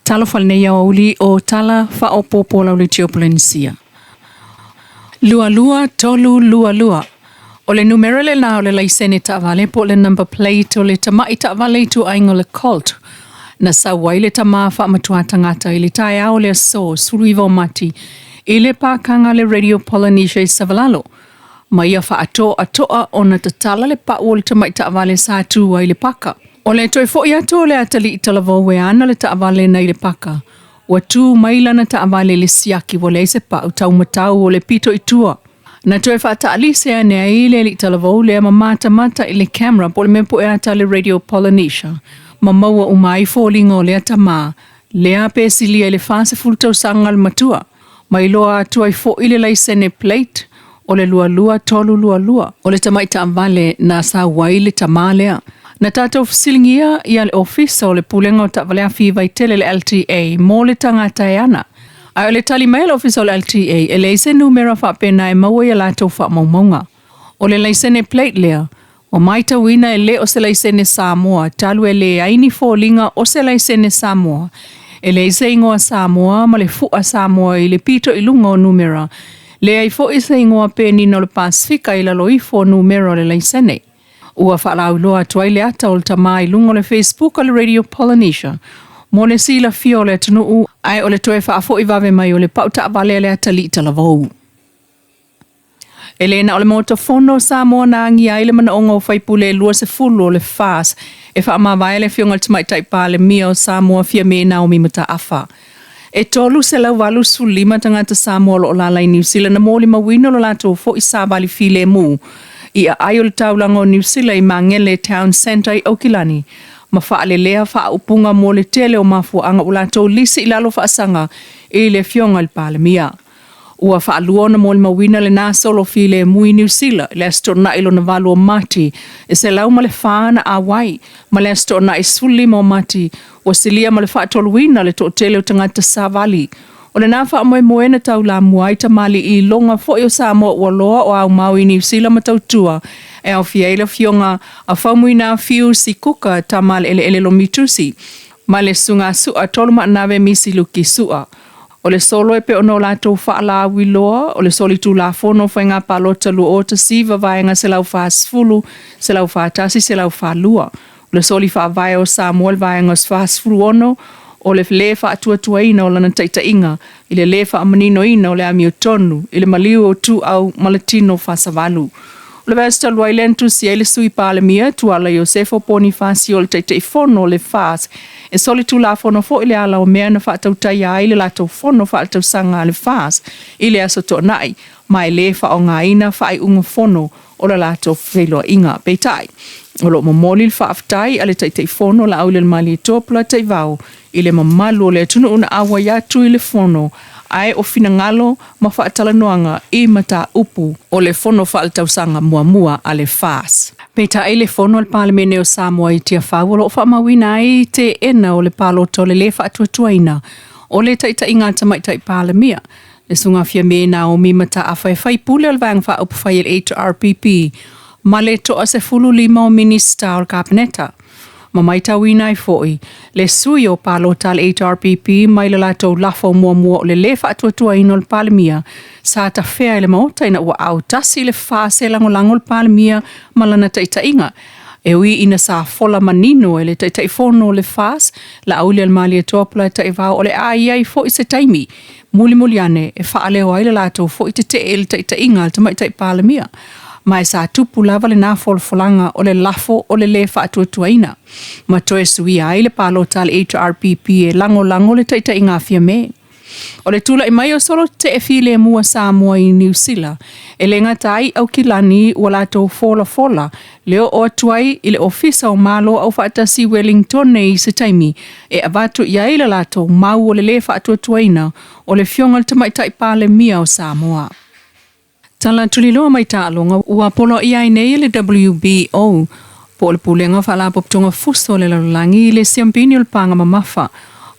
Talofa lenei aoauli o Tala Faaopoopo o Lauleitio Polenisia. 22 3 2 2. O le numera lena o le laisene taavale po o le number plate o le tamai taavale ituaiga o le Colt na sau ai le tama faamatua tagata i le taeao o le aso 19 o Mati i le pakaga a le Radio Polynesia i Savalalo ma ia faatoatoa ona tatala le pau o le tamai taavale sa tu ai i le paka. O le toe foi atu o le atalii talavou e ana le taavale nai le paka, ua tu mai lana taavale i le siaki ua leai se pau taumatau o le pito i tua. Na toe faataalise ane ai le alii talavou lea ma matamata i le camera po o le mea poe ata a le Radio Polynesia ma maua uma ai foliga o lea tama lea pe silia i le 40 tausaga le matua. Ma iloa atu ai foi le laisene plate o le 22322 o le tamai taavale na sau ai le tama lea. Na tatou fesiligia ia le Ofisa o le Pulega o Taavale Afi i Vaitele le LTA mo le tagata e ana. Ae o le tali mai a le Ofisa o le LTA e leai se numera faapena e maua i a latou faamaumauga. O le laisene plate lea, ua matauina e le o se laisene Samoa talu e leai ni foliga o se laisene Samoa. E leai se igoa Samoa ma le fu'a Samoa i le pito i luga o numera, leai foi se igoa penina o le Pasefika i lalo ifo o numera o le laisene. Ua faalauiloa atu ai le ata o le tama i luga o le Facebook a le Radio Polynesia mo le silafia o le atunuu, ae o le toe faafoi vave mai o le pau taavale a le atalii talavou. E le na o le Maota Fono o Samoa na agia ai le manaoga o faipule e 20 o le FAS e faamavae le Afioga i le Tamaitai Palemia o Samoa Fiame Naomi Mataafa. E 385 tagata Samoa o lo o lala i Niu Sila na molimauina lo latou foi savali filemu i aai o le taulaga o Niu Sila i Magele Town Centre i Aukilani ma faalelea faaupuga mo le tele o mafuaaga ua latou lisi i lalo faasaga i le Afioga i le Palemia. Ua faalua ona molimauina lena solo filemu i Niu Sila i le Aso Toonai lona 8 o Mati e 104 ana auai ma le Aso Toonai 15 o Mati ua silia ma le faatoluina le toatele o tagata savali. O lena faamoemoe na taulamua ai tamalii iloga foi o Samoa ua loa o aumau i Niu Sila ma tautua e aofia ai le afioga a Faumuina Fiu Sikuka tama a le eleele Lomitusi ma le susuga a Su'a Tolumaanave Misi Luki Su'a. O le solo e pei ona o latou faalauiloa, o le solitulafono o Faiga Palota 2019 Vaega 140, 141, 142. O le soli faavae o Samoa i le Vaega 46, o le lē faatuatuaina o lana taitaiga i le lē faamaninoina o le amiotonu i le maliu o ituau ma le tino faasavalu. O le vaiaso talu ai lea na tusi ai le Sui Palemia, Tuala Iosefo Ponifasio o le Taitaifono o le FAS, e solitulafono foi le ala o mea na faatautaia ai le latou fono faaletausaga a le FAS i le Aso Toonai, ma e lē faaaogaina faaiuga fono o le latou feiloaiga. Peitai, o lo o momoli le faafetai a le Taitaifono Laaulialemalietoa Polataivao i le mamalu o le atunuu na auai atu i le fono, ae o finagalo ma faatalanoaga i mataupu o le fono faaletausaga muamua a le FAS. Peitai, le fono a le Palemene o Samoa i Tiafau o lo o faamauina ai teena o le palota o le lē faatuatuaina o le taitaiga a le Tamaitai Palemia, le Susuga Fiame Naomi Mataafa e faipule o le Vaega Faaupufai a le HRPP ma le toa 15 o Minisita o le Kapeneta. Ma maitauina ai foi le sui o palota a le HRPP mai le latou lafo muamua o le lē faatuatuaina o le Palemia sa tafea i le Maota ina ua autasi le FAS e lagolago le Palemia ma lana taitaiga e ui ina sa fola manino e le Taitaifono o le FAS Laaulialemalietoa Polataivao o le a i ai foi se taimi mulimuli ane e faaleo ai le latou foi tetee i le taitaiga a le Tamaitai Palemia, ma e sa tupu lava lena folafolaga o le lafo o le lē faatuatuaina, ma toe suia ai le palota a le HRPP e lagolago le taitaiga a Fiame. O le tulai mai o solo tetee filemu a Samoa i Niu Sila, e le gata ai Aukilani ua latou folafola le oo atu ai i le Ofisa o Malo Aufaatasi i Welingtone i se taimi e avatu i ai le latou mau o le lē faatuatuaina o le Afioga i le Tamaitai Palemia o Samoa. Tala tuliloa mai taaloga ua poloaia ai nei e le WBO po o le Pulega o Faalapotopotoga Fuso o le Lalolagi i le siampini o le paga mamafa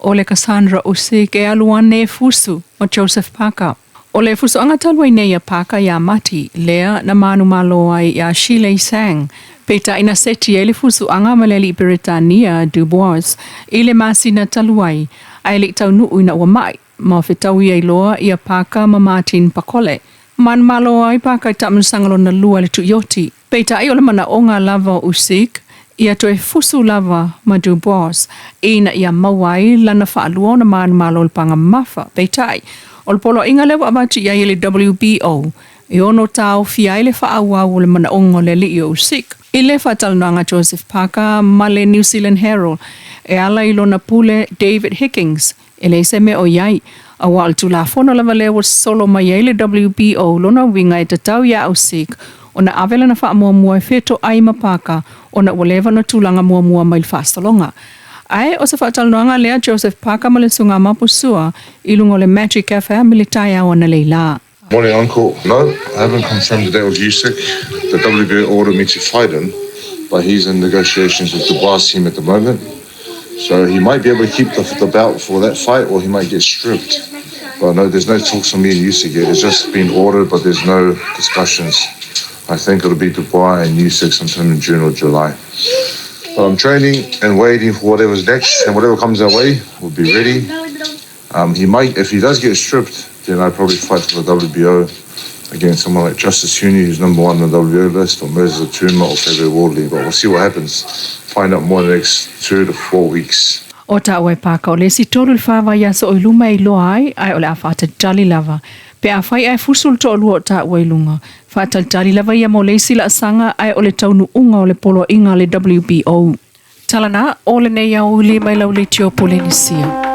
o le Cassandra Usyk e alu ane e fusu ma Joseph Parker. O le fusoaga talu ai nei a Parker iā Mati, lea na manumalo ai iā Shilei Sang, peitai na seti ai le fusuaga ma le alii Peretania, Dubois, i le masina talu ai. Ae le i taunuu ina ua ma'i, ma fetaui ai loa ia Parker ma Martin Bakole. Manumalo ai Parker i taamilosaga lona lua i le tuioti. Peitai o le manaoga lava o Usyk ia toe fusu lava ma Dubois ina ia maua ai lana faalua ona manumalo i le paga mamafa. Peitai, o le poloaiga lea ua avatu i ai e le WBO e ono taofia ai le faaauau o le manaoga o le alii o Usyk. I le faatalanoaga a Joseph Parker ma le New Zealand Herald e ala i lona pule David Hickings, e leai se mea o i ai, aua o le tulafono lava lea ua sosolo mai ai le WBO lona uiga e tatau iā Usyk ona ave lana faamuamua e fetoai ma Parker ona ua leva ona tulaga muamua mai le faasologa. Ae o se faatalanoaga lea a Joseph Parker ma le Susuga Mapu Sua i luga o le Magic FM i le taeao analeila. Morning uncle, no I haven't confirmed the date with Usyk, the WBO ordered me to fight him but he's in negotiations with Dubois team at the moment so he might be able to keep the, the belt for that fight or he might get stripped but no there's no talks on me and Usyk yet, it's just been ordered but there's no discussions I think it'll be Dubois and Usyk sometime in June or July but I'm training and waiting for whatever's next and whatever comes our way we'll be ready Um, he might, if he does get stripped, then I'd probably fight for the WBO against someone like Justice Huni, who's number one on the WBO list, or Moses Atuma or Fabio Wardley. But we'll see what happens. Find out more in the next 2 to 4 weeks. O taua e Parker o le isi tolu i le fa vaiaso o i luma e iloa ai, ae o le a faatalitali lava. Pe afai ae fusu le toalua o taua i luga, faatalitali lava ia mo le isi laasaga ae o le taunuuga o le poloaiga a le WBO. Tala na, o lenei aoauli mai lau leitio Polenisia.